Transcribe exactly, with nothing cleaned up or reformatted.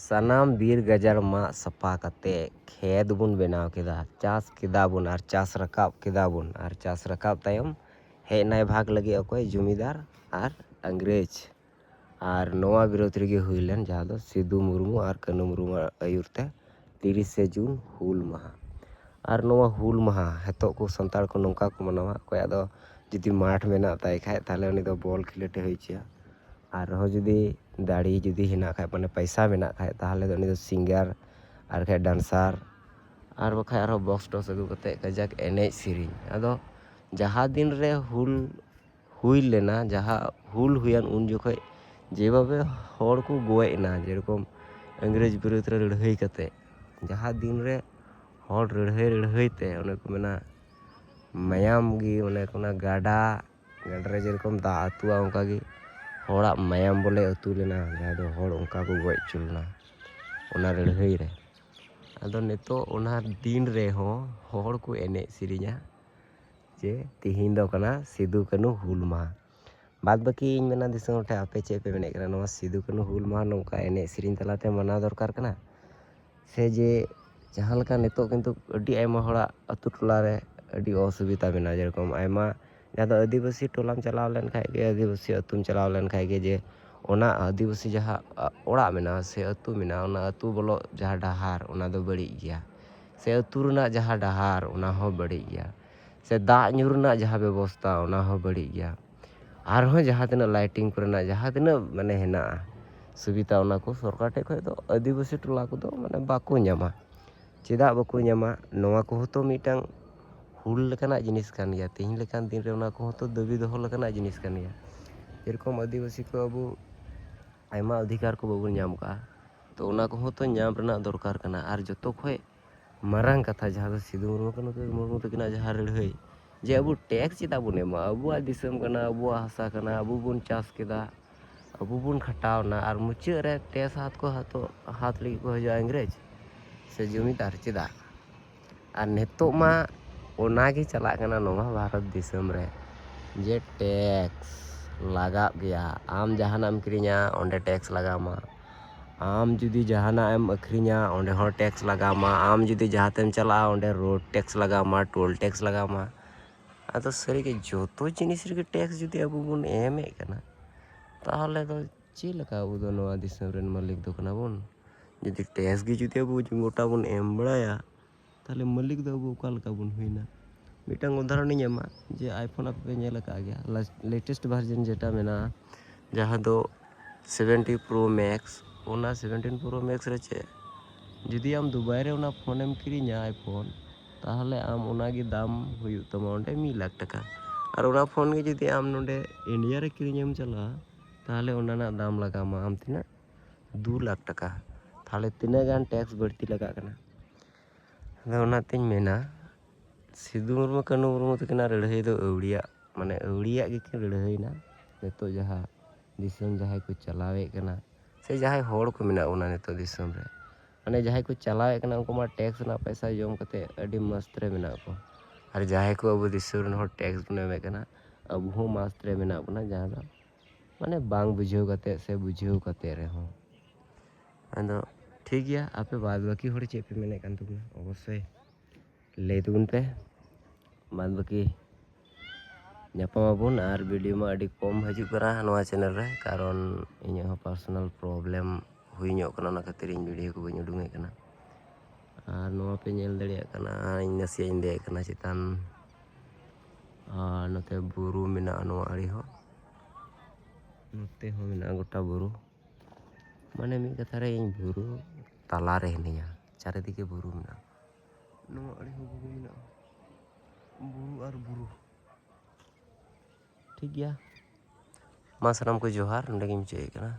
ᱥᱟᱱᱟᱢ ᱵᱤᱨ ᱜᱟᱡᱟᱲ ᱢᱟᱜ ᱥᱟᱯᱷᱟ ᱠᱟᱛᱮ ᱠᱷᱮᱛ ᱵᱚᱱ ᱵᱮᱱᱟᱣ ᱠᱮᱫᱟ, ᱪᱟᱥ ᱠᱮᱫᱟ ᱵᱚᱱ ᱟᱨ ᱪᱟᱥ ᱨᱟᱠᱟᱵ ᱠᱮᱫᱟ ᱵᱚᱱ᱾ ᱟᱨ ᱪᱟᱥ ᱨᱟᱠᱟᱵ ᱛᱟᱭᱚᱢ ᱦᱮᱡ ᱱᱟᱭ ᱵᱷᱟᱜᱽ ᱞᱟᱹᱜᱤᱫ ᱚᱠᱚᱭ? ᱡᱚᱢᱤᱫᱟᱨ ᱟᱨ ᱤᱝᱨᱮᱡᱽ᱾ ᱟᱨ ᱱᱚᱣᱟ ᱵᱤᱨᱳᱫᱷ ᱨᱮᱜᱮ ᱦᱩᱭ ᱞᱮᱱ ᱡᱟᱦᱟᱸ ᱫᱚ ᱥᱤᱫᱩ ᱢᱩᱨᱢᱩ ᱟᱨ ᱠᱟᱹᱱᱩ ᱢᱩᱨᱢᱩ ᱟᱹᱭᱩᱨ ᱛᱮ ᱛᱤᱨᱤᱥᱮ ᱡᱩᱱ ᱦᱩᱞ ᱢᱟᱦᱟ᱾ ᱟᱨ ᱱᱚᱣᱟ ᱦᱩᱞ ᱢᱟᱦᱟ ᱦᱤᱛᱚᱜ ᱠᱚ ᱥᱟᱱᱛᱟᱲ ᱠᱚ ᱱᱚᱝᱠᱟ ᱠᱚ ᱢᱟᱱᱟᱣᱟ, ᱚᱠᱚᱭᱟᱜ ᱫᱚ ᱡᱩᱫᱤ ᱢᱟᱴᱷ ᱢᱮᱱᱟᱜ ᱛᱟᱭ ᱠᱷᱟᱡ, ᱛᱟᱦᱚᱞᱮ ᱩᱱᱤ ᱫᱚ ᱵᱚᱞ ᱠᱷᱮᱞᱳᱰ ᱮ ᱦᱩᱭ ᱦᱚᱪᱚᱭᱟ᱾ ᱟᱨᱦᱚᱸ ᱡᱩᱫᱤ ᱫᱟᱲᱮ ᱡᱩᱫᱤ ᱦᱮᱱᱟᱜ ᱠᱷᱟᱡ, ᱢᱟᱱᱮ ᱯᱚᱭᱥᱟ ᱢᱮᱱᱟᱜ ᱠᱷᱟᱡ, ᱛᱟᱦᱚᱞᱮ ᱫᱚ ᱩᱱᱤ ᱫᱚ ᱥᱤᱝᱜᱟᱨ ᱟᱨ ᱠᱷᱟᱡ ᱰᱟᱱᱥᱟᱨ ᱟᱨ ᱵᱟᱠᱷᱟᱡ ᱟᱨᱦᱚᱸ ᱵᱚᱠᱥ ᱴᱚᱠᱥ ᱟᱹᱜᱩ ᱠᱟᱛᱮᱫ ᱠᱟᱡᱟᱠ ᱮᱱᱮᱡ ᱥᱮᱨᱮᱧ᱾ ᱟᱫᱚ ᱡᱟᱦᱟᱸ ᱫᱤᱱ ᱨᱮ ᱦᱩᱞ ᱦᱩᱭ ᱞᱮᱱᱟ, ᱡᱟᱦᱟᱸ ᱦᱩᱞ ᱦᱩᱭᱮᱱ, ᱩᱱ ᱡᱚᱠᱷᱚᱡ ᱡᱮᱵᱷᱟᱵᱮ ᱦᱚᱲ ᱠᱚ ᱜᱚᱡ ᱮᱱᱟ, ᱡᱮᱨᱚᱠᱚᱢ ᱤᱝᱨᱮᱡᱽ ᱵᱤᱨᱩᱫᱽ ᱨᱮ ᱞᱟᱹᱲᱦᱟᱹᱭ ᱠᱟᱛᱮ, ᱡᱟᱦᱟᱸ ᱫᱤᱱ ᱨᱮ ᱦᱚᱲ ᱞᱟᱹᱲᱦᱟᱹᱭ ᱞᱟᱹᱲᱦᱟᱹᱭ ᱛᱮ, ᱚᱱᱮ ᱠᱚ ᱢᱮᱱᱟ, ᱢᱟᱭᱟᱢ ᱜᱮ, ᱚᱱᱮ ᱠᱚ ᱢᱮᱱᱟ, ᱜᱟᱰᱟ, ᱜᱟᱰᱟ ᱨᱮ ᱡᱮᱨᱚᱠᱚᱢ ᱫᱟᱜ ᱟᱹᱛᱩᱜᱼᱟ, ᱚᱱᱠᱟ ᱜᱮ ᱦᱚᱲᱟᱜ ᱢᱟᱭᱟᱢ ᱵᱚᱞᱮ ᱟᱹᱛᱩ ᱞᱮᱱᱟ, ᱡᱟᱦᱟᱸ ᱫᱚ ᱦᱚᱲ ᱚᱱᱠᱟ ᱠᱚ ᱜᱚᱡ ᱦᱚᱪᱚ ᱞᱮᱱᱟ ᱚᱱᱟ ᱞᱟᱹᱲᱦᱟᱹᱭ ᱨᱮ᱾ ᱟᱫᱚ ᱱᱤᱛᱚᱜ ᱚᱱᱟ ᱫᱤᱱ ᱨᱮᱦᱚᱸ ᱦᱚᱲ ᱠᱚ ᱮᱱᱮᱡ ᱥᱮᱨᱮᱧᱟ ᱡᱮ ᱛᱤᱦᱤᱧ ᱫᱚ ᱠᱟᱱᱟ ᱥᱤᱫᱩ ᱠᱟᱹᱱᱦᱩ ᱦᱩᱞ ᱢᱟᱦᱟ᱾ ᱵᱟᱫ ᱵᱟᱹᱠᱤ ᱤᱧ ᱢᱮᱱᱟ ᱫᱤᱥᱚᱢ ᱦᱚᱲ ᱴᱷᱮᱱ, ᱟᱯᱮ ᱪᱮᱫ ᱯᱮ ᱢᱮᱱᱮᱫ ᱠᱟᱱᱟ? ᱱᱚᱣᱟ ᱥᱤᱫᱩ ᱠᱟᱹᱱᱦᱩ ᱦᱩᱞ ᱢᱟᱦᱟ ᱱᱚᱝᱠᱟ ᱮᱱᱮᱡ ᱥᱮᱨᱮᱧ ᱛᱟᱞᱟᱛᱮ ᱢᱟᱱᱟᱣ ᱫᱚᱨᱠᱟᱨ ᱠᱟᱱᱟ? ᱥᱮ ᱡᱮ ᱡᱟᱦᱟᱸ ᱞᱮᱠᱟ ᱱᱤᱛᱚᱜ ᱠᱤᱱᱛᱩ ᱟᱹᱰᱤ ᱟᱭᱢᱟ ᱦᱚᱲᱟᱜ ᱟᱹᱛᱩ ᱴᱚᱞᱟ ᱨᱮ ᱟᱹᱰᱤ ᱚᱥᱩᱵᱤᱫᱟ ᱢᱮᱱᱟᱜᱼᱟ, ᱡᱮᱨᱚᱠᱚᱢ ᱟᱭᱢᱟ, ᱡᱟᱦᱟᱸ ᱫᱚ ᱟᱹᱫᱤᱵᱟᱹᱥᱤ ᱴᱚᱞᱟᱢ ᱪᱟᱞᱟᱣ ᱞᱮᱱᱠᱷᱟᱡ ᱜᱮ, ᱟᱹᱫᱤᱵᱟᱹᱥᱤ ᱟᱹᱛᱩᱢ ᱪᱟᱞᱟᱣ ᱞᱮᱱᱠᱷᱟᱡ ᱜᱮ, ᱡᱮ ᱚᱱᱟ ᱟᱹᱫᱤᱵᱟᱹᱥᱤ ᱡᱟᱦᱟᱸ, ᱟ, ᱚᱲᱟᱜ ᱢᱮᱱᱟᱜᱼᱟ ᱥᱮ ᱟᱹᱛᱩ ᱢᱮᱱᱟᱜᱼᱟ, ᱚᱱᱟ ᱟᱹᱛᱩ ᱵᱚᱞᱚᱜ ᱡᱟᱦᱟᱸ ᱰᱟᱦᱟᱨ, ᱚᱱᱟ ᱫᱚ ᱵᱟᱹᱲᱤᱡ ᱜᱮᱭᱟ, ᱥᱮ ᱟᱹᱛᱩ ᱨᱮᱱᱟᱜ ᱡᱟᱦᱟᱸ ᱰᱟᱦᱟᱨ, ᱚᱱᱟ ᱦᱚᱸ ᱵᱟᱹᱲᱤᱡ ᱜᱮᱭᱟ, ᱥᱮ ᱫᱟᱜ ᱧᱩ ᱨᱮᱱᱟᱜ ᱡᱟᱦᱟᱸ ᱵᱮᱵᱚᱥᱛᱟ, ᱚᱱᱟ ᱦᱚᱸ ᱵᱟᱹᱲᱤᱡ ᱜᱮᱭᱟ᱾ ᱟᱨᱦᱚᱸ ᱡᱟᱦᱟᱸ ᱛᱤᱱᱟᱹᱜ ᱞᱟᱭᱴᱤᱝ ᱠᱚᱨᱮᱱᱟᱜ ᱡᱟᱦᱟᱸ ᱛᱤᱱᱟᱹᱜ ᱢᱟᱱᱮ ᱦᱮᱱᱟᱜᱼᱟ ᱥᱩᱵᱤᱫᱷᱟ, ᱚᱱᱟ ᱠᱚ ᱥᱚᱨᱠᱟᱨ ᱴᱷᱮᱡ ᱠᱷᱚᱡ ᱫᱚ ᱟᱹᱫᱤᱵᱟᱹᱥᱤ ᱴᱚᱞᱟ ᱠᱚᱫᱚ ᱢᱟᱱᱮ ᱵᱟᱠᱚ ᱧᱟᱢᱟ᱾ ᱪᱮᱫᱟᱜ ᱵᱟᱠᱚ ᱧᱟᱢᱟ? ᱱᱚᱣᱟ ᱠᱚᱦᱚᱸ ᱛᱚ ᱢᱤᱫᱴᱟᱝ ᱦᱩᱞ ᱞᱮᱠᱟᱱᱟᱜ ᱡᱤᱱᱤᱥ ᱠᱟᱱ ᱜᱮᱭᱟ᱾ ᱛᱮᱦᱮᱧ ᱞᱮᱠᱟᱱ ᱫᱤᱱ ᱨᱮ ᱚᱱᱟ ᱠᱚᱦᱚᱸ ᱛᱚ ᱫᱟᱹᱵᱤ ᱫᱚᱦᱚ ᱞᱮᱠᱟᱱᱟᱜ ᱡᱤᱱᱤᱥ ᱠᱟᱱ ᱜᱮᱭᱟ᱾ ᱡᱮᱨᱚᱠᱚᱢ ᱟᱹᱫᱤᱵᱟᱹᱥᱤ ᱠᱚ ᱟᱵᱚ ᱟᱭᱢᱟ ᱚᱫᱷᱤᱠᱟᱨ ᱠᱚ ᱵᱟᱵᱚᱱ ᱧᱟᱢ ᱠᱟᱜᱼᱟ, ᱛᱚ ᱚᱱᱟ ᱠᱚᱦᱚᱸ ᱛᱚ ᱧᱟᱢ ᱨᱮᱱᱟᱜ ᱫᱚᱨᱠᱟᱨ ᱠᱟᱱᱟ᱾ ᱟᱨ ᱡᱚᱛᱚ ᱠᱷᱚᱡ ᱢᱟᱨᱟᱝ ᱠᱟᱛᱷᱟ ᱡᱟᱦᱟᱸ ᱫᱚ ᱥᱤᱫᱩ ᱢᱩᱨᱢᱩ, ᱠᱟᱹᱱᱦᱩ ᱢᱩᱨᱢᱩ ᱛᱟᱹᱠᱤᱱᱟᱜ ᱡᱟᱦᱟᱸ ᱞᱟᱹᱲᱦᱟᱹᱭ, ᱡᱮ ᱟᱵᱚ ᱴᱮᱠᱥ ᱪᱮᱫᱟᱜ ᱵᱚᱱ ᱮᱢᱟ? ᱟᱵᱚᱣᱟᱜ ᱫᱤᱥᱚᱢ ᱠᱟᱱᱟ, ᱟᱵᱚᱣᱟᱜ ᱦᱟᱥᱟ ᱠᱟᱱᱟ, ᱟᱵᱚ ᱵᱚᱱ ᱪᱟᱥ ᱠᱮᱫᱟ, ᱟᱵᱚ ᱵᱚᱱ ᱠᱷᱟᱴᱟᱣ ᱮᱱᱟ, ᱟᱨ ᱢᱩᱪᱟᱹᱫ ᱨᱮ ᱴᱮᱠᱥ ᱦᱟᱛ ᱠᱚ ᱦᱟᱛᱚ-, ᱦᱟᱛ ᱞᱟᱹᱜᱤᱫ ᱠᱚ ᱦᱤᱡᱩᱜᱼᱟ ᱤᱝᱨᱮᱡᱽ ᱥᱮ ᱡᱚᱢᱤᱫᱟᱨ᱾ ᱪᱮᱫᱟᱜ? ᱟᱨ ᱱᱤᱛᱚᱜ ᱢᱟ ᱚᱱᱟ ᱜᱮ ᱪᱟᱞᱟᱜ ᱠᱟᱱᱟ ᱱᱚᱣᱟ ᱵᱷᱟᱨᱚᱛ ᱫᱤᱥᱚᱢ ᱨᱮ, ᱡᱮ ᱴᱮᱠᱥ ᱞᱟᱜᱟᱜ ᱜᱮᱭᱟ᱾ ᱟᱢ ᱡᱟᱦᱟᱱᱟᱜ ᱮᱢ ᱠᱤᱨᱤᱧᱟ, ᱚᱸᱰᱮ ᱴᱮᱠᱥ ᱞᱟᱜᱟᱣ ᱟᱢᱟ᱾ ᱟᱢ ᱡᱩᱫᱤ ᱡᱟᱦᱟᱱᱟᱜ ᱮᱢ ᱟᱹᱠᱷᱨᱤᱧᱟ, ᱚᱸᱰᱮ ᱦᱚᱸ ᱴᱮᱠᱥ ᱞᱟᱜᱟᱣ ᱟᱢᱟ᱾ ᱟᱢ ᱡᱩᱫᱤ ᱡᱟᱦᱟᱸ ᱛᱮᱢ ᱪᱟᱞᱟᱜᱼᱟ, ᱚᱸᱰᱮ ᱨᱳᱰ ᱴᱮᱠᱥ ᱞᱟᱜᱟᱣ ᱟᱢᱟ, ᱴᱳᱞ ᱴᱮᱠᱥ ᱞᱟᱜᱟᱣ ᱟᱢᱟ᱾ ᱟᱫᱚ ᱥᱟᱹᱨᱤᱜᱮ ᱡᱚᱛᱚ ᱡᱤᱱᱤᱥ ᱨᱮᱜᱮ ᱴᱮᱠᱥ ᱡᱩᱫᱤ ᱟᱵᱚ ᱵᱚᱱ ᱮᱢᱮᱫ ᱠᱟᱱᱟ, ᱛᱟᱦᱚᱞᱮ ᱫᱚ ᱪᱮᱫ ᱞᱮᱠᱟ ᱟᱵᱚ ᱫᱚ ᱱᱚᱣᱟ ᱫᱤᱥᱚᱢ ᱨᱮᱱ ᱢᱟᱹᱞᱤᱠ ᱫᱚ ᱠᱟᱱᱟ ᱵᱚᱱ? ᱡᱩᱫᱤ ᱴᱮᱠᱥ ᱜᱮ ᱡᱩᱫᱤ ᱟᱵᱚ ᱜᱚᱴᱟ ᱵᱚᱱ ᱮᱢ ᱵᱟᱲᱟᱭᱟ, ᱛᱟᱦᱚᱞᱮ ᱢᱟᱹᱞᱤᱠ ᱫᱚ ᱟᱵᱚ ᱚᱠᱟ ᱞᱮᱠᱟ ᱵᱚᱱ ᱦᱩᱭᱱᱟ? ᱢᱤᱫᱴᱟᱝ ᱩᱫᱟᱦᱚᱨᱚᱱᱤᱧ ᱮᱢᱟ, ᱡᱮ iPhone ᱟᱯᱮ ᱯᱮ ᱧᱮᱞ ᱟᱠᱟᱫ ᱜᱮᱭᱟ, latest version ᱡᱮᱴᱟ ᱢᱮᱱᱟᱜᱼᱟ, ᱡᱟᱦᱟᱸ ᱫᱚ seventeen Pro Max, ᱚᱱᱟ seventeen Pro Max ᱨᱮ ᱪᱮᱫ, ᱡᱩᱫᱤ ᱟᱢ ᱫᱩᱵᱟᱭ ᱨᱮ ᱚᱱᱟ ᱯᱷᱳᱱᱮᱢ ᱠᱤᱨᱤᱧᱟ, iPhone, ᱛᱟᱦᱚᱞᱮ ᱟᱢ ᱚᱱᱟᱜᱮ ᱫᱟᱢ ᱦᱩᱭᱩᱜ ᱛᱟᱢᱟ ᱚᱸᱰᱮ ᱢᱤᱫ ᱞᱟᱠᱷ ᱴᱟᱠᱟ᱾ ᱟᱨ ᱚᱱᱟ ᱯᱷᱳᱱ ᱜᱮ ᱡᱩᱫᱤ ᱟᱢ ᱱᱚᱰᱮ ᱤᱱᱰᱤᱭᱟ ᱨᱮ ᱠᱤᱨᱤᱧᱮᱢ ᱪᱟᱞᱟᱜᱼᱟ, ᱛᱟᱦᱚᱞᱮ ᱚᱱᱟ ᱨᱮᱱᱟᱜ ᱫᱟᱢ ᱞᱟᱜᱟᱣ ᱟᱢᱟ ᱟᱢ ᱛᱤᱱᱟᱹᱜ? ᱫᱩ ᱞᱟᱠᱷ ᱴᱟᱠᱟ᱾ ᱛᱟᱦᱚᱞᱮ ᱛᱤᱱᱟᱹᱜ ᱜᱟᱱ ᱴᱮᱠᱥ ᱵᱟᱹᱲᱛᱤ ᱞᱟᱜᱟᱜ ᱠᱟᱱᱟ? ᱟᱫᱚ ᱚᱱᱟᱛᱤᱧ ᱢᱮᱱᱟ, ᱥᱤᱫᱩ ᱢᱩᱨᱢᱩ, ᱠᱟᱹᱱᱦᱩ ᱢᱩᱨᱢᱩ ᱛᱟᱹᱠᱤᱱᱟᱜ ᱞᱟᱹᱲᱦᱟᱹᱭ ᱫᱚ ᱟᱹᱣᱲᱤᱭᱟᱜ, ᱢᱟᱱᱮ, ᱟᱹᱣᱲᱤᱭᱟᱜ ᱜᱮᱠᱤᱱ ᱞᱟᱹᱲᱦᱟᱹᱭᱱᱟ᱾ ᱱᱤᱛᱚᱜ ᱡᱟᱦᱟᱸ ᱫᱤᱥᱚᱢ ᱡᱟᱦᱟᱸᱭ ᱠᱚ ᱪᱟᱞᱟᱣᱮᱫ ᱠᱟᱱᱟ, ᱥᱮ ᱡᱟᱦᱟᱸᱭ ᱦᱚᱲ ᱠᱚ ᱢᱮᱱᱟᱜ ᱵᱚᱱᱟ ᱱᱤᱛᱚᱜ ᱫᱤᱥᱚᱢ ᱨᱮ, ᱢᱟᱱᱮ, ᱡᱟᱦᱟᱸᱭ ᱠᱚ ᱪᱟᱞᱟᱣᱮᱫ ᱠᱟᱱᱟ, ᱩᱱᱠᱩ ᱢᱟ ᱴᱮᱠᱥ ᱨᱮᱱᱟᱜ ᱯᱚᱭᱥᱟ ᱡᱚᱢ ᱠᱟᱛᱮ ᱟᱹᱰᱤ ᱢᱚᱥᱛ ᱨᱮ ᱢᱮᱱᱟᱜ ᱠᱚᱣᱟ᱾ ᱟᱨ ᱡᱟᱦᱟᱸᱭ ᱠᱚ ᱟᱵᱚ ᱫᱤᱥᱚᱢ ᱨᱮᱱ ᱦᱚᱲ ᱴᱮᱠᱥ ᱵᱚᱱ ᱮᱢᱮᱫ ᱠᱟᱱᱟ, ᱟᱵᱚ ᱦᱚᱸ ᱢᱚᱥᱛ ᱨᱮ ᱢᱮᱱᱟᱜ ᱵᱚᱱᱟ, ᱡᱟᱦᱟᱸ ᱫᱚ, ᱢᱟᱱᱮ, ᱵᱟᱝ ᱵᱩᱡᱷᱟᱹᱣ ᱠᱟᱛᱮ ᱥᱮ ᱵᱩᱡᱷᱟᱹᱣ ᱠᱟᱛᱮ ᱨᱮᱦᱚᱸ᱾ ᱟᱫᱚ ᱴᱷᱤᱠ ᱜᱮᱭᱟ, ᱟᱯᱮ ᱵᱟᱫ ᱵᱟᱹᱠᱤ ᱦᱚᱲ ᱪᱮᱫ ᱯᱮ ᱢᱮᱱᱮᱫ ᱠᱟᱱ ᱛᱟᱵᱚᱱᱟ, ᱚᱵᱚᱥᱥᱳᱭ ᱞᱟᱹᱭ ᱛᱟᱵᱚᱱ ᱯᱮ᱾ ᱵᱟᱫ ᱵᱟᱹᱠᱤ ᱧᱟᱯᱟᱢ ᱟᱵᱚᱱ᱾ ᱟᱨ ᱵᱷᱤᱰᱤᱭᱳ ᱢᱟ ᱟᱹᱰᱤ ᱠᱚᱢ ᱦᱤᱡᱩᱜ ᱠᱟᱱᱟ ᱱᱚᱣᱟ ᱪᱮᱱᱮᱞ ᱨᱮ, ᱠᱟᱨᱚᱱ ᱤᱧᱟᱹᱜ ᱦᱚᱸ ᱯᱟᱨᱥᱚᱱᱟᱞ ᱯᱨᱚᱵᱞᱮᱢ ᱦᱩᱭ ᱧᱚᱜ ᱠᱟᱱᱟ, ᱚᱱᱟ ᱠᱷᱟᱹᱛᱤᱨ ᱤᱧ ᱵᱷᱤᱰᱤᱭᱳ ᱠᱚ ᱵᱟᱹᱧ ᱩᱰᱩᱝᱮᱫ ᱠᱟᱱᱟ᱾ ᱟᱨ ᱱᱚᱣᱟ ᱯᱮ ᱧᱮᱞ ᱫᱟᱲᱮᱭᱟᱜ ᱠᱟᱱᱟ, ᱤᱧ ᱱᱟᱥᱮᱭᱟᱜ ᱤᱧ ᱫᱮᱡ ᱠᱟᱱᱟ ᱪᱮᱛᱟᱱ, ᱟᱨ ᱱᱚᱛᱮ ᱵᱩᱨᱩ ᱢᱮᱱᱟᱜᱼᱟ ᱱᱚᱣᱟ ᱟᱲᱮ ᱦᱚᱸ, ᱱᱚᱛᱮ ᱦᱚᱸ ᱢᱮᱱᱟᱜᱼᱟ ᱜᱚᱴᱟ ᱵᱩᱨᱩ᱾ ᱢᱟᱱᱮ, ᱢᱤᱫ ᱠᱟᱛᱷᱟ ᱨᱮ, ᱤᱧ ᱵᱩᱨᱩ ᱛᱟᱞᱟᱨᱮ ᱦᱤᱱᱟᱹᱧᱟ, ᱪᱟᱨᱤᱫᱤᱠᱮ ᱵᱩᱨᱩ ᱢᱮᱱᱟᱜᱼᱟ᱾ ᱱᱚᱣᱟ ᱟᱲᱮ ᱦᱚᱸ ᱵᱩᱨᱩ ᱢᱮᱱᱟᱜᱼᱟ, ᱵᱩᱨᱩ ᱟᱨ ᱵᱩᱨᱩ᱾ ᱴᱷᱤᱠ ᱜᱮᱭᱟ, ᱢᱟ ᱥᱟᱱᱟᱢ ᱠᱚ ᱡᱚᱦᱟᱨ, ᱱᱚᱸᱰᱮ ᱜᱤᱧ ᱢᱩᱪᱟᱹᱫ ᱮᱫ ᱠᱟᱱᱟ᱾